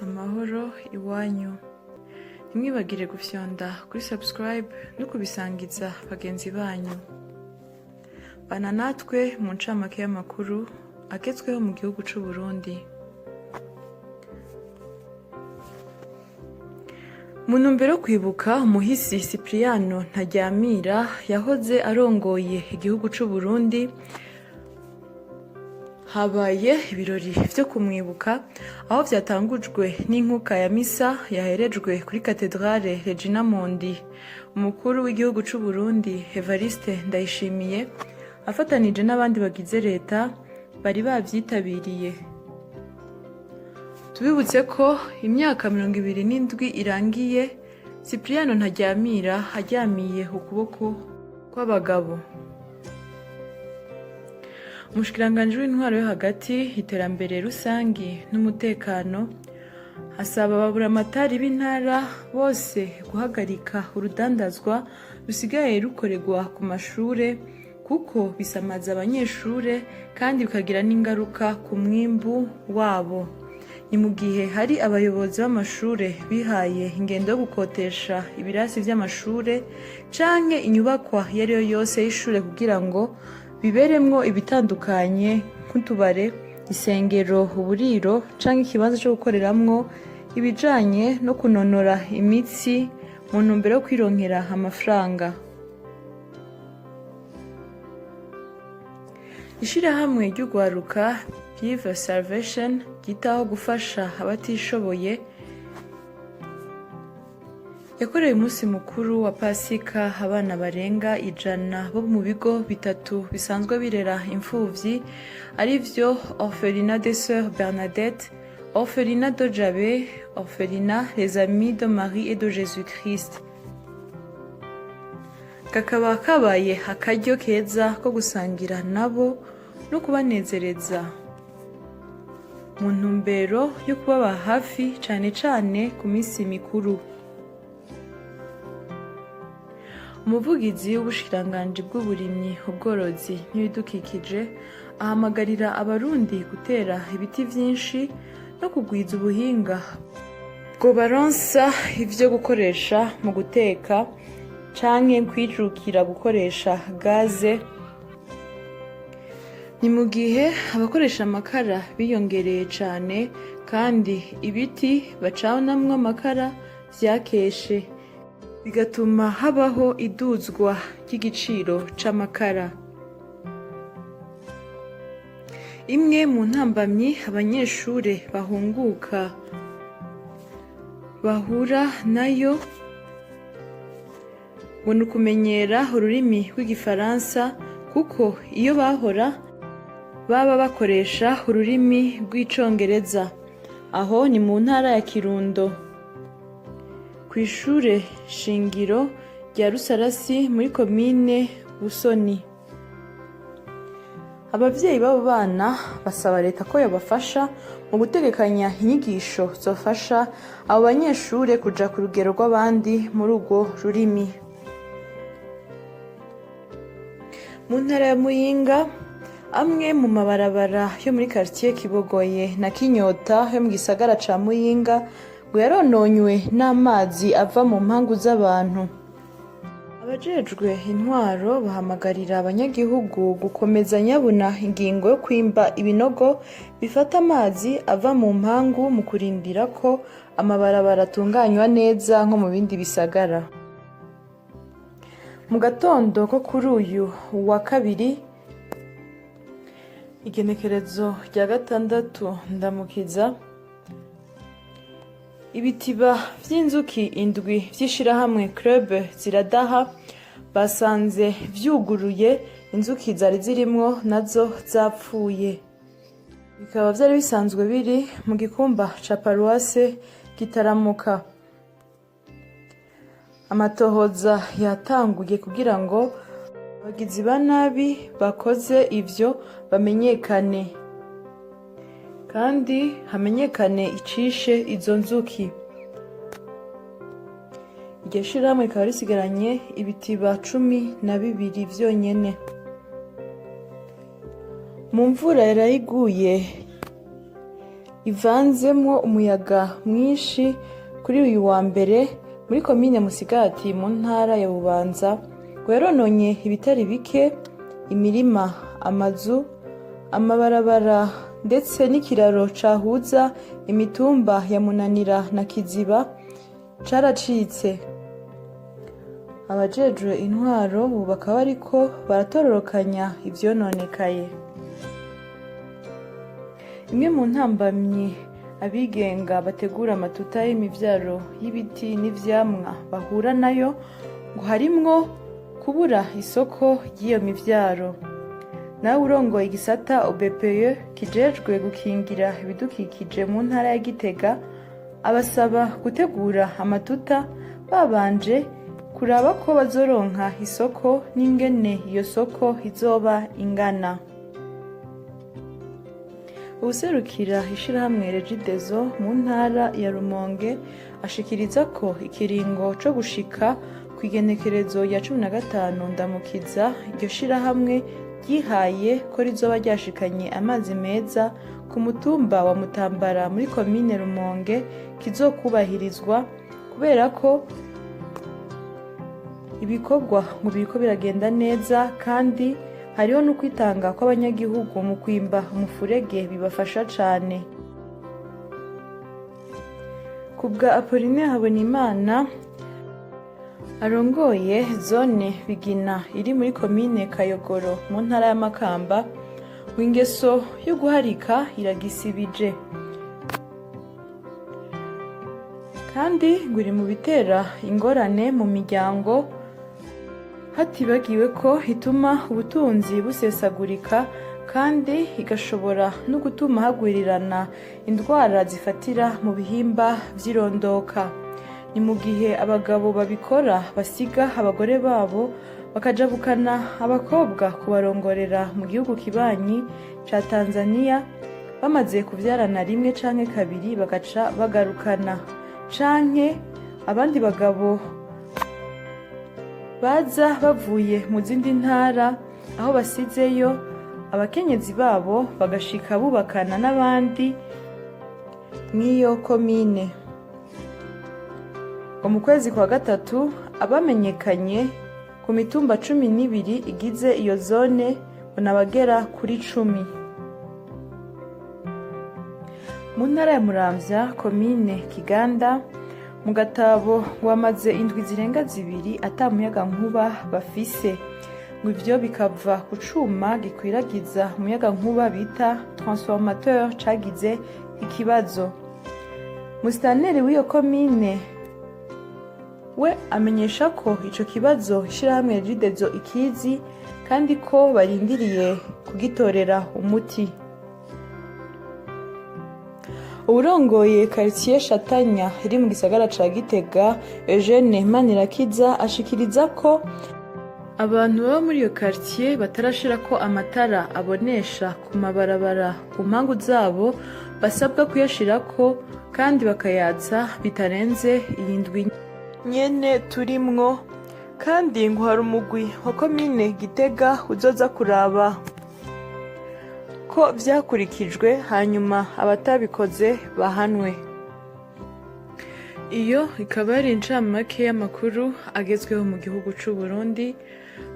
Amahoro iwanyu. Ntimwibagire gufyonda kuri subscribe no kubisangiza bagenzi banyu. Bana natwe mu ncamake y'amakuru agezweho mu gihugu c'u Burundi. Mu ntumbero yo kwibuka umuhisi Cipriano Ntaryamira yahoze arongoye igihugu c'u Burundi, habaye ibirori vyo kumwibuka aho vyatangujwe n'inkuka ya misa yaherejwe kuri Katedrale Regina Mundi. Umukuru w'igihugu c'u Burundi Evariste Ndayishimiye afatanije n'abandi bagize leta bari bavyitabiriye. Tubibutse ko imyaka 27 irangiye Cipriano Ntaryamira aryamiye ukuboko kw'abagabo. Umushikiranganji w'intwaro yo hagati, iterambere rusangi n'umutekano asaba ababuramatari b'intara bose guhagarika urudandazwa rusigaye rukorerwa ku mashure kuko bisamaza abanyeshure kandi bikagira n'ingaruka ku mwimbu wabo. Ni mu gihe hari abayobozi b'amashure bihaye ingendo yo gukotesha ibirasi vy'amashure canke inyubakwa iyo ariyo yose y'ishure kugira ngo biberemwo ibitandukanye nk'utubare, isengero, uburiro canke ikibanza co gukoreramwo ibijanye no kunonora imitsi mu ntumbero yo kwironkera amafaranga. Ishirahamwe ry'urwaruka Give Salvation ryitaho gufasha abatishoboye yakoreye umunsi mukuru wa Pasika abana barenga 100 bo mu bigo bitatu bisanzwe birera imfuvyi arivyo Orphelinat des Sœurs Bernadette, Orphelinat de Jabe, Orphelinat Les Amis de Marie et de Jésus-Christ. Kakaba kabaye akaryo keza ko gusangira nabo no kubanezereza mu ntumbero yo kubaba hafi cane cane ku minsi mikuru. Umuvugizi w'ubushikiranganji bw'uburimyi, ubworozi n'ibidukikije ahamagarira abarundi gutera ibiti vyinshi no kugwiza ubuhinga bwobaronsa ivyo gukoresha mu guteka canke kwijukira gukoresha gaze. Ni mu gihe abakoresha amakara biyongereye cane kandi ibiti bacanamwo amakara vyakeshe, bigatuma habaho iduzwa ry'igiciro c'amakara. Imwe mu ntambamyi abanyeshure bahunguka bahura nayo ngo ni ukumenyera ururimi rw'igifaransa kuko iyo bahora baba bakoresha ururimi rw'icongereza. Aho ni mu ntara ya Kirundo, kw'ishure shingiro rya Rusarasi muri komine Busoni. Abavyeyi b'abo bana basaba leta ko yobafasha mu gutegekanya inyigisho zofasha abo banyeshure kuja ku rugero rw'abandi muri urwo rurimi. Mu ntara ya Muyinga, amwe mu mabarabara yo muri quartier Kibogoye na Kinyota yo mu gisagara ca Muyinga ngo yarononywe n'amazi ava mu mpangu z'abantu. Abajejwe intwaro bahamagarira abanyagihugu gukomeza nyabuna ingingo yo kwimba ibinogo bifata amazi ava mu mpangu mu kurindira ko amabarabara atunganywa neza nko mu bindi bisagara. Mu gatondo ko kuri uyu wa kabiri, igenekerezo rya 6 Ndamukiza, ibitiba vy'inzuki indwi vy'ishirahamwe Club Ziradaha basanze vyuguruye, inzuki zari zirimwo nazo zapfuye. Bikaba vyari bisanzwe biri mu gikumba ca paruwase Gitaramuka. Amatohoza yatanguye kugira ngo abagizi ba nabi bakoze ivyo bamenyekane kandi hamenyekane icishe izo nzuki. Iryo shirahamwe rikaba risigaranye ibitiba 12 vyonyene. Mu mvura yaraye iguye Ivanzemwo umuyaga mwinshi kuri uyu wa mbere muri komine Musigati mu ntara ya Bubanza ngo yarononye ibitari bike: imirima, amazu, amabarabara, ndetse n'ikiraro cahuza imitumba ya Munanira na Kiziba caracitse. Abajejwe intwaro ubu bakaba bariko baratororokanya ivyononekaye. Imwe mu ntambamyi abigenga bategura amatuta y'imivyaro y'ibiti n'ivyamwa bahura nayo ngo harimwo kubura isoko ry'iyo mivyaro. Nawe urongoye igisata OBPE kijejwe gukingira ibidukikije mu ntara ya Gitega abasaba gutegura amatuta babanje kuraba ko bazoronka isoko n'ingene iyo soko izoba ingana. Uwuserukira ishirahamwe Regideso mu ntara ya Rumonge ashikiriza ko ikiringo co gushika kw'igenekerezo rya 15 Ndamukiza iryo shirahamwe ryihaye ko rizoba ryashikanye amazi meza ku mutumba wa Mutambara muri komine Rumonge kizokubahirizwa, kubera ko ibikorwa ngo biriko biragenda neza, kandi hariho n'ukwitanga kw'abanyagihugu mu kwimba umufurege bibafasha cane. Kubwa Apollinaire Habonimana arongoye zone Bigina iri muri komine Kayogoro mu ntara ya Makamba, ngo ingeso yo guharika iragisibije, kandi ngo iri mu bitera ingorane mu miryango, hatibagiwe ko ituma ubutunzi busesagurika kandi igashobora no gutuma hagwirirana indwara zifatira mu bihimba vy'irondoka. Ni mu gihe abagabo babikora basiga abagore babo bakajabukana abakobwa kubarongorera mu gihugu kibanyi ca Tanzania, bamaze kuvyarana rimwe canke kabiri bagaca bagarukana, canke abandi bagabo baza bavuye mu zindi ntara aho basizeyo abakenyezi babo, bagashika bubakana n'abandi mw'iyo komine. Ngo mu kwezi kwa gatatu abamenyekanye ku mitumba 12 igize iyo zone ngo n'abagera kuri 10. Mu ntara ya Muramvya, komine Kiganda mu Gatabo, ngo bamaze indwi zirenga 2 ata muyagankuba bafise. Ngo ivyo bikava ku cuma gikwiragiza umuyagankuba bita transformateur cagize ikibazo. Musitanteri w'iyo komine we amenyesha ko ico kibazo ishirahamwe Regideso ikizi, kandi ko barindiriye kugitorera umuti. Uwurongoye quartier Shatanya iri mu gisagara ca Gitega, Eugene Manirakiza, ashikiriza ko abantu baba muri iyo quartier batarashirako amatara abonesha ku mabarabara ku mpangu zabo basabwa kuyashirako kandi bakayatsa bitarenze iyi ndwi nyene turimwo, kandi ngo hari umugwi wa komine Gitega uzoza kuraba ko vyakurikijwe, hanyuma abatabikoze bahanwe. Iyo ikaba ari incamake y'amakuru agezweho mu gihugu c'u Burundi.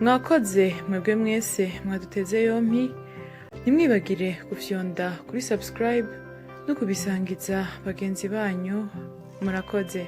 Mwakoze mwebwe mwese mwaduteze yompi. Ntimwibagire gufyonda kuri subscribe no kubisangiza bagenzi banyu. Murakoze.